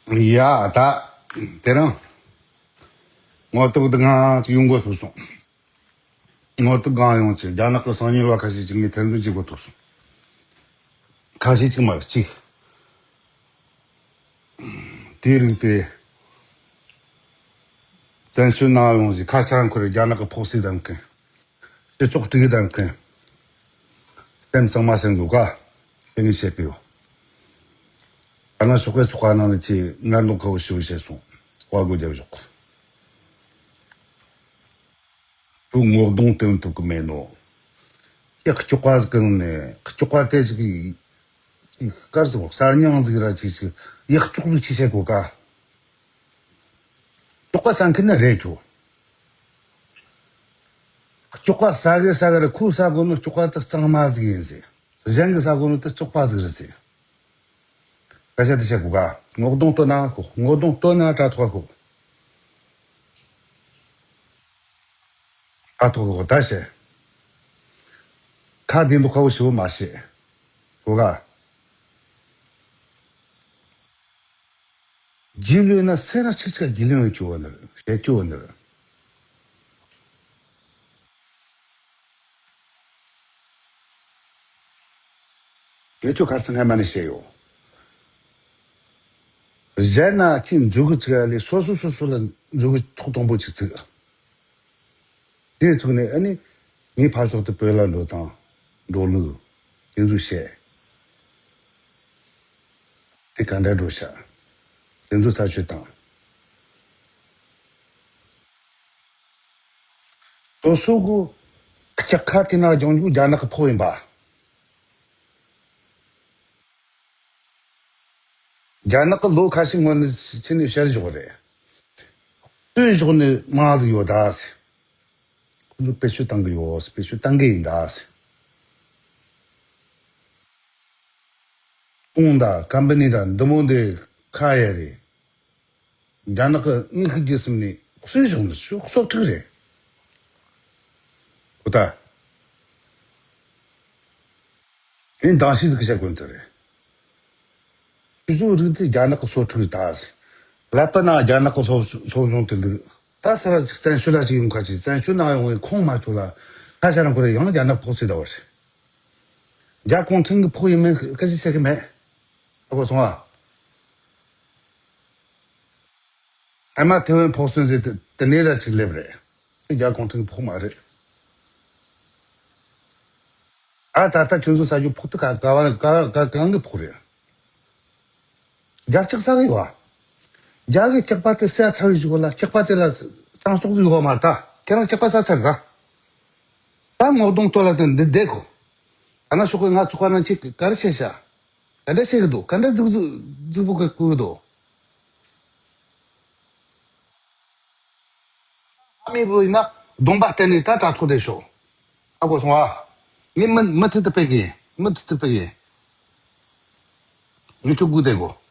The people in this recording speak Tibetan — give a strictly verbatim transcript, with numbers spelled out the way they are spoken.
ཡ་ད་དེ་རིང་ངོ་ཐུག་དུ་ང་ཅིག་ཡོང་དགོས་ཐུག་སོང་། ངོ་ཐུག་གང་ཡོང་ཅིག་རྒྱ་ནག་གི་སང་ཉིན་བ་ཁ་ཤས་ཅིག་ངས་ཐེར་འདོན་བྱེད་དགོས་ཐུག་སོང་། ཁ་ཤས་ཅིག་མ་རེད་ཅིག་དེའི་རིགས་དེ་བཙན་བྱོལ་ནང་ཡོང་ཞིག་ཁ་ཆར་འཁོར་རྒྱ་ནག་གི་ཕོག་སྲིད་དམ་མཁན། སྤྱི་ཚོགས་དཀྲུག་གི་དམ་མཁན། སེམས་གཙང་མ་སེམས་འཛུགས་ཀ་དེ་ངས་བཤད་པའི་ཡོད། ད་ནང་ཤོག་ཁའི་ཚོགས་ཁག་ནང་ལ་ཅིག་ངར་འདུག་ཁ་བོ་ཞིབ་བཤད་སོང་། བཀའ་བསྒོ་རྒྱབ་བཞག་གོ། དུ་ངོ་གདོང་སྟོན་ཐུབ་གི་མེད་ནོ། ཀྱེ་སྐྱོག་པ་ཟིག་གི་ནས་སྐྱོག་པ་དེ་ཟིག་གི་དཀར་ཟིག་གསར་རྙིང་ཟིག་ར་ཅིག་ཅིག་ཡག་བཙོག་ཟིག་ཅིག་བཤད་གོ་ཀ། སྐྱོག་པ་ཟ་མཁན་ནི་རེད་ཁྱོ། སྐྱོག་པ་ཟ་གི་ཟ་གི་རེད། ཁོས་ཟ་གོ་ནོ་སྐྱོག་པ་དེ་གཙང་མ་ཟིག་ཡིན་ཟེར། གཞན་གྱིས་ཟ་གོ་ནོ་དེ་བཙོག་པ་ཟིག་རེད་ཟེར། སྐད་ཆ་དེ་བཤད་གོ་ཀ། ངོ་གདོང་སྟོན་ན་གོ། ངོ་གདོང་སྟོན་ན་དྲ་ཐོག་གོ། དྲ་ཐོག་གོ་ད་བཤད། ཁ་བདེ་མདོག་ཁ་བོ་ཞིག་མ་བཤད་གོ་ཀ། རྗེས་ལོས་ན་སེ་ར་ཆིག་ཆ་རྒྱུས་ལོན་ཡོད་ཀྱི་བ་ནི་རེད། བཤད་ཀྱི་བ་ནི་རེད། ངས་ཁྱོད་གར་སང་ངས་མ་ནི་བཤད་ཡོད། གཞན་ན་ཁྱི་མཛུ་གུ་ཚིག་ལས་སོ་སོ་སོ་སོ་ལ་མཛུ་གུ་ཐོག་དང་པོ་ཅིག་ཚིག་དེ་ཚུགས་ནས་ཨ་ནི་ངའི་ཕ་ཕྱོགས་དུ་བོད་ལ་འགྲོ་དང་འགྲོ་ལུགས་དེ་ཚོ་བཤད། དེ་ག་འདྲ་འགྲོ་ཤག་དེ་ཚོ་ཚ་ཤོད་དང་། སོ་སོ་གི་ལྕགས་ཁ་དེ་ན་ལྗོངས་རྒྱུ་རྒྱ་ནག་གི་ཕོག་ཡིན་པ། རྒྱ་ནག་གི་ལོ་ཁ་ཤས་སྔོན་ནས་ཕྱི་ནས་བཤད་བཞག་རེད། ལྟོས་བཞག་ནས་མང་ཟིག་ཡོད་ད། ཁོ་ཚོ་བེད་སྤྱོད་བཏང་གི་ཡོད། བེད་སྤྱོད་བཏང་གི་ཡིན་ད། ཁོང་ད་ཀམ་པ་ནི་ད་འདི་མོ་འདི་ཁ་ཡ་རེད། རྒྱ་ནག་གི་དངོས་ཤུགས་བརྒྱུད་གསུམ་ནས་གསོས་བྱུང་ནི་ཤོག་སོག་ཁྲིག་རེད། ཁོ་ད། ཡིན་དང་ཤི་ཟིག་གི་བྱ་དགོས་འདི་རེད། ཁྱེད་ཚོའི་རིགས་དེ་རྒྱ་ནག་གི་སོག་ཁྲིག་ད། ཀླད་པ་ན་རྒྱ་ནག་གི་སློབ་སློབ་སྦྱོང་དེ་ལུགས། ད་ས་ར་ཅིག་བཙན་བྱོལ་ལ་ཅིག་ཡོང་ཁ་ཅིག་བཙན་བྱོལ་ནང་ཡོང་བའི་ཁོང་མ་ཐུག་ལ་ཁ་ཤ་རང་ཁོ་རེ་ཡང་རྒྱ་ནག་ཕོག་སྲིད་ད་བར། རྒྱ་གུང་ཁྲན་གྱི་ཕོག་ཡིན་མིན་སྐད་ཆ་བཤད་གི་མེད། ཧ་གོ་སོང་ཨ། ཨ་མ་ཐེ་ཝན་ཕོག་སོང་ཟེར་དེ་དེ་ནས་ར་ཅིག་སླེབས་རེད། དེ་རྒྱ་གུང་ཁྲན་གྱི་ཕོག་མ་རེད། ཨ་ད་ལྟ་ཁྱོད་ཚོ་ས་རྒྱུ་ཕོག་ཏུ་ག་ག་བ་ག་ག་གང་གི་ཕོག་རེད། རྒྱ་ལྕགས་ཟ་གི་ཡོད་ཨ། རྒྱ་གི་ལྕགས་པ་དེ་ཟ་ཚར་བའི་གཞུག་ལ་ལྕགས་པ་དེ་ལ་གཙང་སོག་ཟིག་ཡོད་མ་རེད་ད། ཁྱེད་རང་ལྕགས་པ་ཟ་ཚར་ག་ད་ངོ་གདོང་སྟོད་ལ་དེ་འདི་བསྡད་གོ། ད་ན་ཤོག་གི་ང་ཚོ་ཁ་ན་ཅིག་ག་རེ་བཤད་ཤག་ག་འདྲ་བཤད་གི་འདུག་ག་འདྲ་རྫིག་རྫིག་རྫིག་པོ་གི་བསྐུར་གི་འདུག་ཨ་མེས་པོ་ཡིན་ན་གདོང་པ་བསྟན་ནས་ད་དྲ་ཐོག་བསྡད་ཤོག་ཧ་གོ་སོང་ཨ། ངས་མི་མི་ཐུག་ཏུ་སྤེལ་གི་མི་ཐུག་ཏུ་སྤེལ་གི་ངས་ཁྱོད་སྒུག་བསྡད་གོ།